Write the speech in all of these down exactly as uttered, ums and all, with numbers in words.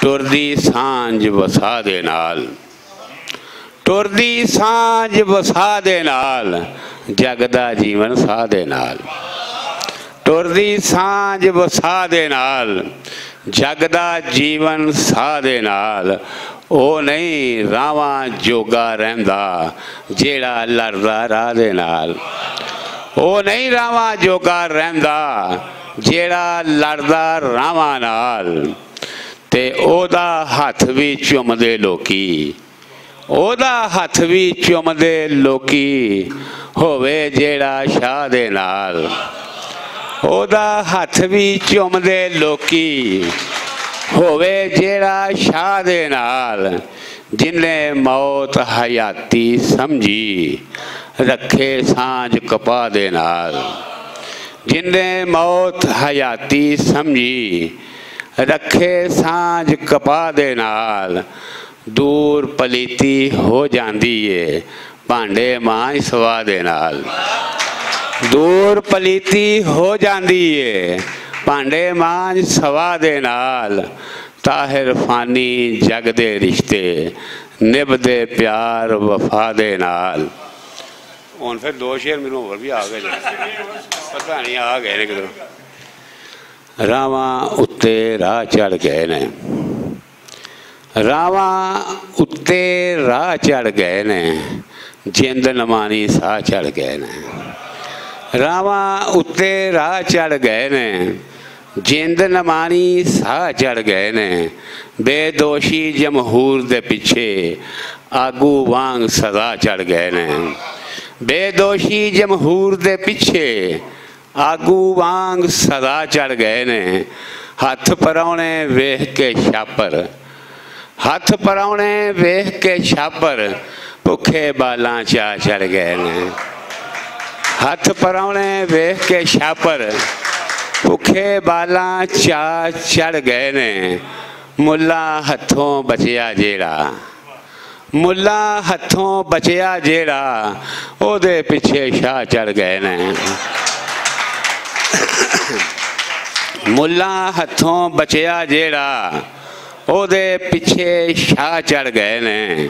ٹردی سانج وسا دے نال، ٹردی سانج وسا دے نال، جگدا جیون ساہ دے نال۔ ٹردی سانج وسا دے نال، جگدا جیون ساہ دے نال۔ او نہیں راواں جوگا رہندا، جیڑا لڑدا راہ دے نال۔ او نہیں راواں جوگا رہندا، جیڑا لڑدا راواں نال۔ تے اودا ہتھ وی چومدے لوکی، اودا ہتھ وی چومدے لوکی، ہووے جیڑا شاہ دے نال۔ اودا ہتھ وی چومدے لوکی، ہووے جیڑا شاہ دے نال۔ جن نے موت حیاتی سمجھی، رکھے سانج کپا دے نال۔ جن نے موت حیاتی سمجھی، رکھے سانج کپا دے نال۔ دور پلیتی ہو جاندی اے، بھانڈے مانج سوا دے نال۔ دور پلیتی ہو جاندی اے، بھانڈے مانج سوا دے نال۔ طاہر فانی جگ دے رشتے، نبھدے پیار وفا دے نال۔ ہن پھر دو شعر مینوں ہور وی آ گئے نے۔ پتہ نہیں آ گئے نے کدھروں۔ راواں اُتے راہ چڑھ گئے نے، راواں اُتے راہ چڑھ گئے نے، جند نمانی ساہ چڑھ گئے نے۔ راواں اُتے راہ چڑھ گئے نے، جند نمانی ساہ چڑھ گئے نے۔ بے دوشی جمہور دے پچھے، آگو وانگ سزا چڑھ گئے نے۔ بے دوشی جمہور دے پچھے، آگو وانگ سدا چڑھ گئے نے۔ ہتھ پراؤنے ویکھ کے چھاپر، ہتھ پراؤنے ویکھ کے چھاپر، بھکھے بالاں چا چڑھ گئے نے۔ ہتھ پراؤنے ویکھ کے چھاپر، بھکھے بالاں چا چڑھ گئے نے۔ ملا ہتھوں بچیا جیڑا، ملا ہتھوں بچیا جیڑا، او دے پچھے شاہ چڑھ گئے نے۔ ملا ہتھوں بچیا جیڑا، او دے پچھے شاہ چڑھ گئے نے۔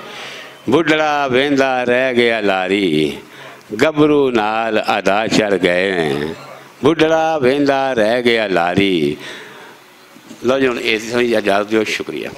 بڈھڑا ویندا رہ گیا لاری، گبرو نال ادا چڑھ گئے نے۔ بڈھڑا ویندا رہ گیا لاری۔ لو جی، ہن اے سی سمجھ اجازت دیو، شکریہ۔